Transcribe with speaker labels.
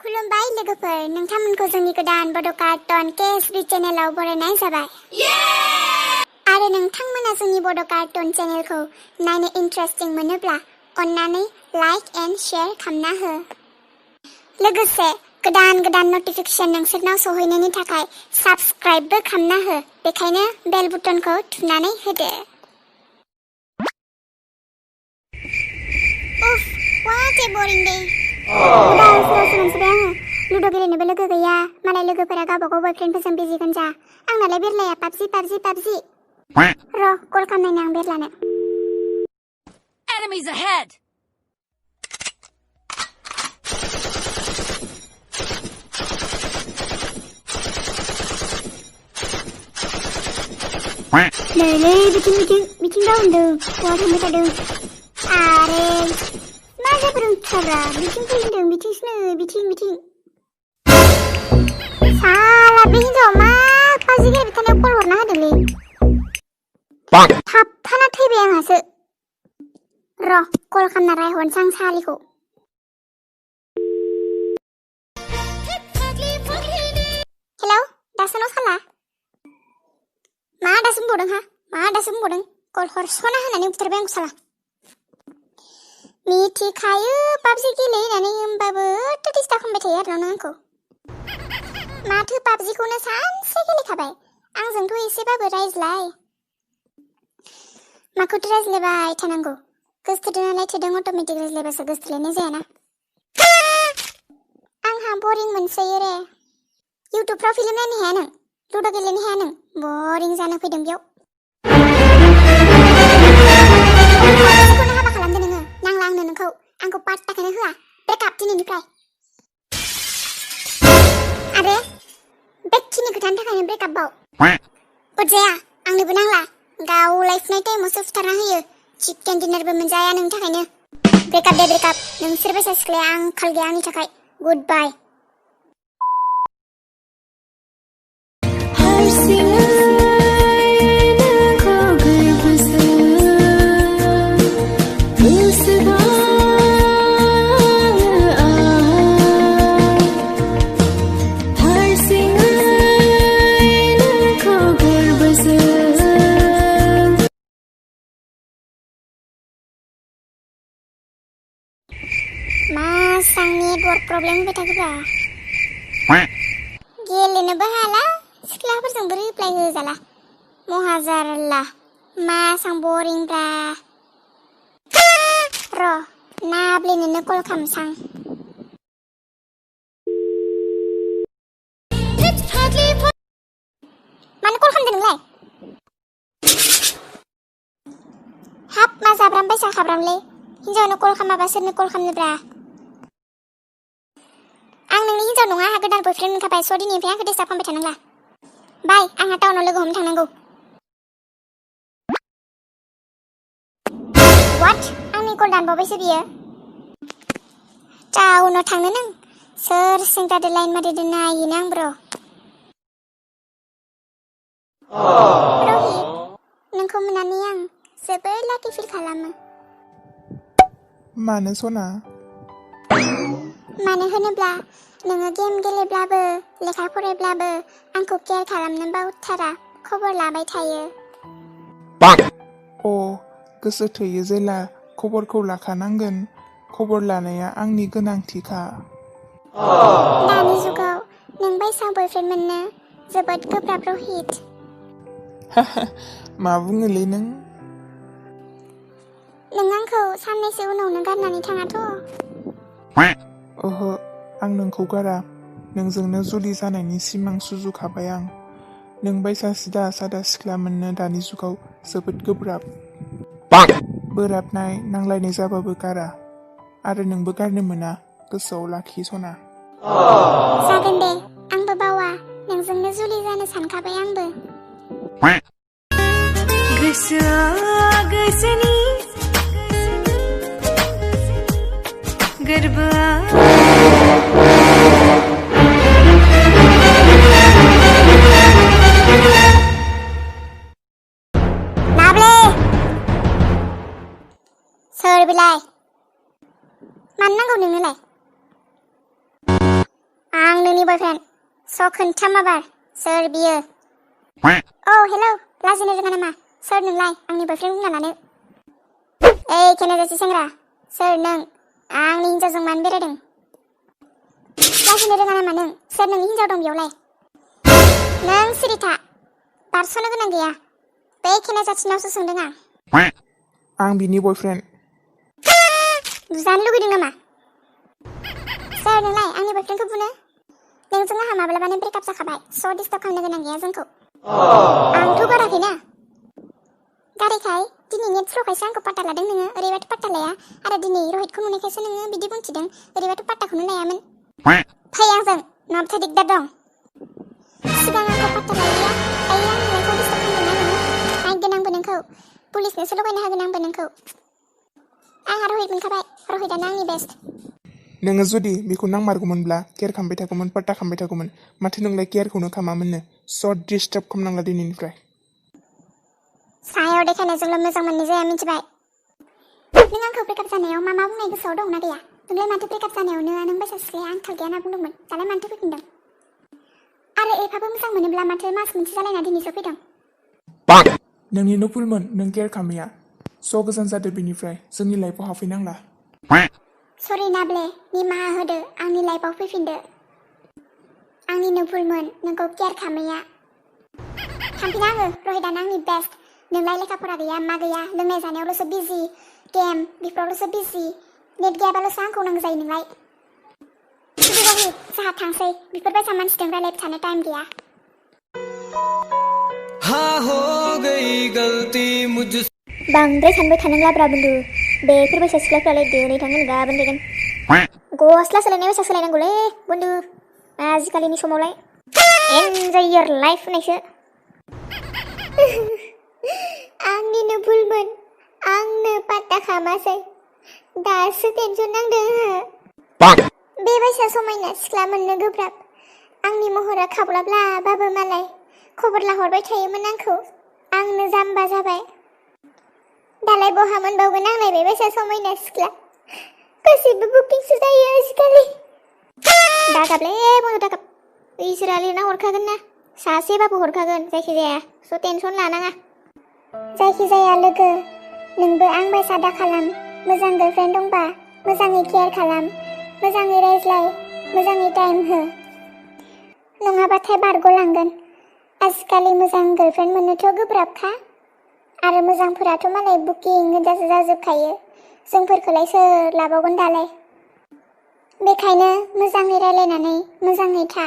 Speaker 1: खुलुमबाय लोगोफोर नोंथांमोनखौ जोंनि गोदान बड'कार्टन KSB चेनेलाव बरायनाय जाबाय आरो नोंथांमोना जोंनि बड'कार्टन चेनेलखौ नायनो इन्टारेस्टिं मोनोब्ला अन्नानै लाइक एन्ड शेयार खालामना हो लोगोसे गोदान नटिफिकेशन नोंसोरनाव सौहैनायनि थाखाय साबस्क्राइबबो खालामना हो बेखायनो बेल बुटनखौ थुनानै होदो उफ what a boring day उदां सोरावसो मोनसोबाय आङो लुड' गेलेनोबो लोगो गैया मालाय लोगोफोरा गावबागाव बयफ्रेन्डफोरजों बिजि गोनजा आंनालाय बेरलाया पाबजि र' कल खालामनायनो आं बेरलानो
Speaker 2: Enemies ahead!
Speaker 1: नै बिथिं दावन्दों बहा थांबाय थादों आरे मा जेबो रोंथारा बिथिं फैदों बिथिं साला बे हिन्जावा मा पाबजि गेलेबाय थानायाव कल हरना होदोंलै थाबथाना थैबाय आंहासो र' कल खालामना रायहरनोसै आं सालिखौ हेलौ दासो न' साला मा दासो बुंबावदों कल हरस'ना होनानै बुथारबाय आंखौ साला मिथिखायो पाबजि गेलेयो होननानै होमबाबो डिस्टार्ब खालामबाय थायो आरो नों आंखौ माथो पाबजिखौनो सानसे गेलेखाबाय आंजोंथ' एसेबाबो रायज्लाय माखौथो रायज्लायबाय थानांगौ गोसोथोदों नालाय थोदों अट'मेटिक रायज्लायबासो गोसोथोलायनाय जायाना आंहा बरिं मोनसोयो रे इउटुबफ्राव फिल्म नायनो हाया नों लुड' गेलेनो हाया नों बरिं जानो फैदों बेयाव खौनो हाबा खालामदो नोङो नांला आंनो नोंखौ आंखौ पात्ताखौनो होआ ब्रेकआप दिनैनिफ्राय आरे बेखिनि खोथानि थाखायनो ब्रेकआप बाव अरजाया आंनोबो नांला गाव लाइफनाय टाइमावसो फुथारना होयो चिकेन डिनारबो मोनजाया नोंनि थाखायनो ब्रेकआप नोंसोर बायसा सिख्लाया आंखाल गैया आंनि थाखाय गुड बाय मासां नेटवर्क प्रब्लेम होबाय थाखोब्रा गेलेनोबो हाला सिख्लाफोरजोंबो रिप्लाय होजाला महाजारला मासां बरिंब्रा र' नाब्लेनोनो कल खालामसां मानो कल खालामदों नोंलाय हाब मा जाब्राम बायसा खाब्रामलै हिन्जावनो कल खालामाबा सोरनो कल खालामनोब्रा आं नोंनि हिन्जाव नङा आंहा गोदान बयफ्रेन्ड मोनखाबाय स' दिनैनिफ्राय आंखौ डिस्टार्ब खालामबाय थानांला बाय आंहा टाउनाव लोगो हमनो थांनांगौ वाट आंनि कल दानबावबायसो बियो टाउनाव थांनो नों सोर सेंग्रादो लाइन मारिदो नायोनो आं ब्र' रहित नोंखौ मोननानै आं जोबोद लाकि फिल खालामो
Speaker 3: मानो सना
Speaker 1: मानो होनोब्ला नोङो गेम गेलेब्लाबो लेखा फरायब्लाबो आंखौ केयार खालामनो बावथारा खबर लाबाय थायो
Speaker 3: अ गोसो थोयो जेला खबरखौ लाखानांगोन खबर लानाया आंनि गोनांथिखा
Speaker 1: दानि जुगाव नों बायसा बयफ्रेन्ड मोननो जोबोद गोब्राब रहित
Speaker 3: मा बुङोलै नों
Speaker 1: आंखौ साननैसो उनावनो गारनानै थाङाथ'
Speaker 3: ओहो आं नोंखौ गारा नोंजोंनो जुलि जानायनि सिमां सुजुखाबाय आं नों बायसा सिदा सादा सिख्ला मोननो दानि जुगाव जोबोद गोब्राब बोराबनाय नांलायनाय जाबाबो गारा आरो नोंबो गारनो मोना गोसोआव लाखि सना
Speaker 1: जागोन दे आंबो बावा नोंजोंनो जुलि जानो सानखाबाय आंबो
Speaker 2: गोसोआ गोसोनि गोरबोआ
Speaker 1: नाब्ले सोर बिलाय मानो नांगौ नोंनोलाय नोंनि बयफ्रेन्ड स' खोन्था माबार सोर बियो औ हेलौ लाजिनो रोङा नामा सोर नोंलाय आंनि बयफ्रेन्ड बुंना लानो ओइ केनेजासि सेंग्रा सोर नों आंनि हिन्जावजों मानो बेरायदों लाजिनो रोङा नामा नों सोर नोंनि हिन्जाव दं बेयावलाय नों सिरिथा बारस'नो गोनां गैया बे केनेजासिनावसो सोंदों
Speaker 3: आं बिनि बयफ्रेन्ड
Speaker 1: बुजानो लुगैदों नामा सोर नोंलाय आंनि बयफ्रेन्डखौ बुनो नोंजों आंहा माब्लाबानो ब्रेकआप जाखाबाय स' डिस्टार्ब खालामनो गोनां गैया जोंखौ आंथ' गाराखैना गारैखाय दिनै नेट स्ल'खायसो आंखौ पात्ता लादों नोङो ओरैबाथ' पात्ता लाया आरो दिनै रहितखौ नुनायखायसो नोङो बिदि बुंथिदों ओरैबाथ' पात्ताखौनो लायामोन फै आंजों नङाबाथाय दिगदार दं सिगां आंखौ पात्ता लायोब्ला आंनि लाइफआव डिस्टार्ब खालामदोंना नोङो नायगोन आंबो नोंखौ पुलिसनोसो लगायना होगोन आंबो नोंखौ आंहा रहित मोनखाबाय रहितआनो आंनि बेस्ट
Speaker 3: नोङो जुदि बेखौ नांमारगौमोनब्ला केयार खालामबाय थागौमोन पात्ता खालामबाय थागौमोन माथो नोंलाय केयारखौनो खालामामोननो स' डिस्टार्ब खालामनांला दिनैनिफ्राय
Speaker 1: सायाव देखायनायजोंल' मोजां मोननाय जाया मिथिबाय नों आंखौ ब्रेकआप जानायाव मा बुंनाय गोसोआव दंना गैया नोंलाय माथो ब्रेकआप जानायावनो नों बायसा सिख्लाया आंखाल गैया होनना बुंदोंमोन दालाय मानोथो फैफिनदों आरो एफाबो मोजां मोनोब्ला माथो मास मोनसे जालायना दिनैसो फैदों
Speaker 3: नोंनिनो भुलमोन नों केयार खालामैया स' गोजान जादो बेनिफ्राय जोंनि लाइफआव हाबफैनांला
Speaker 1: सरि नाब्ले निमाहा होदो आंनि लाइफआव फैफिनदो आंनिनो भुलमोन नोंखौ केयार खालामैया थांफिना आङो रहितआनो आंनि बेस्ट नोंलाय लेखा फरा गैया मा गैया लोंनाय जानायावल'सो बिजि गेम बेफोरावल'सो बिजि नेट गैयाबाल'सो आंखौ नांगौ जायो नोंलाय रहित जोंहा थांसै बेफोरबायसा मानसिजों रायलायबाय थानो टाइम गैया बांद्राय सानबाय थानांलाब्रा बुन्दु बेफोरबायसा सिख्लाफ्रालाय दिनै थांगोन गाबोन फैगोन गस्ला सोलायनाय बायसा सोलायनांगौलै बुन्दु आजिखालिनि समावलाय एन्जय योर लाइफ होननायसो आंनिनो भुलमोन आंनो पात्ता खालामासै दासो टेनसन नांदों बेबायसा समायना सिख्ला मोननो गोब्राब आंनि महरा खाब्लाब्लाबाबो मालाय खबर लाहरबाय थायोमोन आंखौ आंनो जाम्बा जाबाय दालाय बहा मोनबावगोन आंलाय बेबायसा समायना सिख्ला गासैबो बुकिंसो जायो आजिखालि दागाबलै बन्द दागाब इसोरा लिरना हरखागोन ना सासेबाबो हरखागोन जायखिजाया स' टेनसन लानाङा जायखिजाया लोगो नोंबो आं बायसा दा खालाम मोजां गार्लफ्रेन्ड दंबा मोजाङै केयार खालाम मोजाङै रायज्लाय मोजाङै टाइम हो नङाबाथाय बारग'लांगोन आजिखालि मोजां गार्लफ्रेन्ड मोननोथ' गोब्राबखा आरो मोजांफोराथ' मालाय बुकिं गोजासो जाजोबखायो जोंफोरखौलाय सोर लाबावगोन दालाय बेखायनो मोजाङै रायलायनानै मोजाङै था